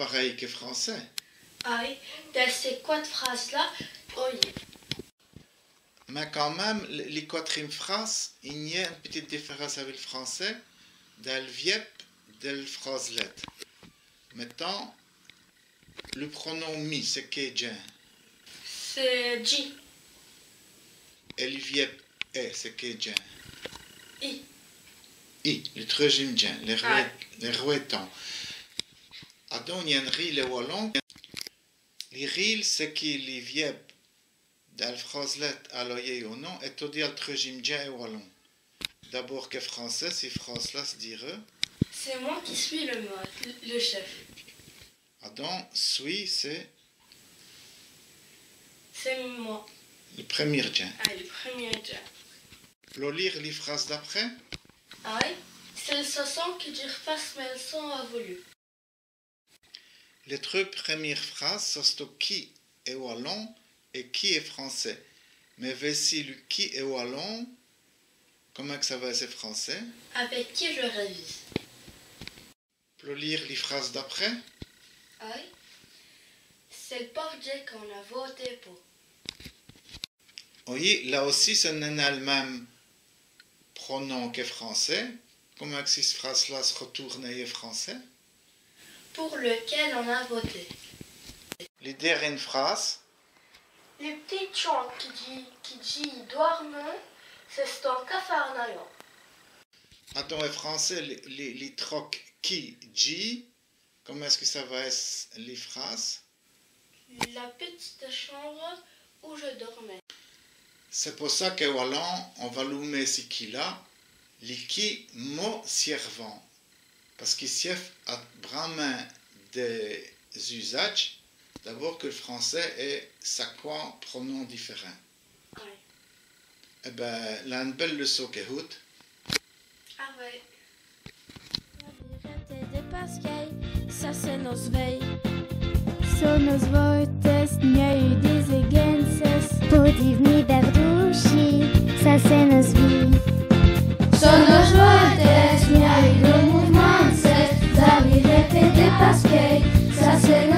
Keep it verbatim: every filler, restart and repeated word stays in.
Parèy qui è francès. Ây, dins cès cwate frases-là, oyi. Mins quand min.me, li, li cwatriyinme frase, i gn-a ène pitite difèrince avou l' francès, dins l' vièbe dèl fraselète. Mètans, li pronom mi, c'èst qué djins ? C'èst dji. Èt li vièbe è, c'èst qué djins ? I. I, li treûzyinme djins, li rwê-, li rwêtans. Adon, i gn-a ène rîle è walon. Li rîle, c'èst qui li vièbe dèl fraselète aloyî au nom èst todi al treûzyinme djins è walon. D'abôrd qu'è francès, cisse frase-là s' dîreut : c'est moi qui suis le maître, le chef. Adon, suis, c'èst... C'est moi. Li prumî djin. Ây, li prumî djin. V'loz lîre li frase d'après ? Ây, c'èst l' soçon qui dj'èrfache mès lèçons avou li. Lès treûs prumîres frases, ça stot qui è walon èt qui è francès. Mins vêci li qui è walon, comint qu' ça va èsse è francès ? Avec qui je révise. V'loz lîre li frase d'après ? Ây. C'èst l' pôve djin qu'on a voté po. Oyi, là ossi, ça n'èst nin l' min.me pronom qu'è francès. Comint qu' cisse frase-là s' rotoûrne è francès ? Pour lequel on a voté. Li dêrène frase. Li p'tit tchon qui djî, qui djî dwârmeut, c'è-st-on cafarnayon. Adon, è francès, li, li, li troke qui, djî, comint qu' ça va èsse li frase ? La petite chambre où je dormais. C'èst po ça qu'è walon, on va lomer ci qui-là li qui mot sièrvant. Pace qu'i sièv à branmint dès-usadjes, d'abôrd qui l' francès èst saquants pronoms difèrints. Ây. Èt bin, là, ène bèle lèçon qu'èst hoûte. Ây. Dès pasquèyes, ça c'èst nosse vèye. Çò nosse vôtèsse, gn-a-st-on dès-èguènces. Po div'ni bèrdouchis, ça c'èst nosse vîye. Çò nosse vôtèsse, gn-a-st-on gros mouv'mint d' cèsse. Dès pasquèyes, ça c'èst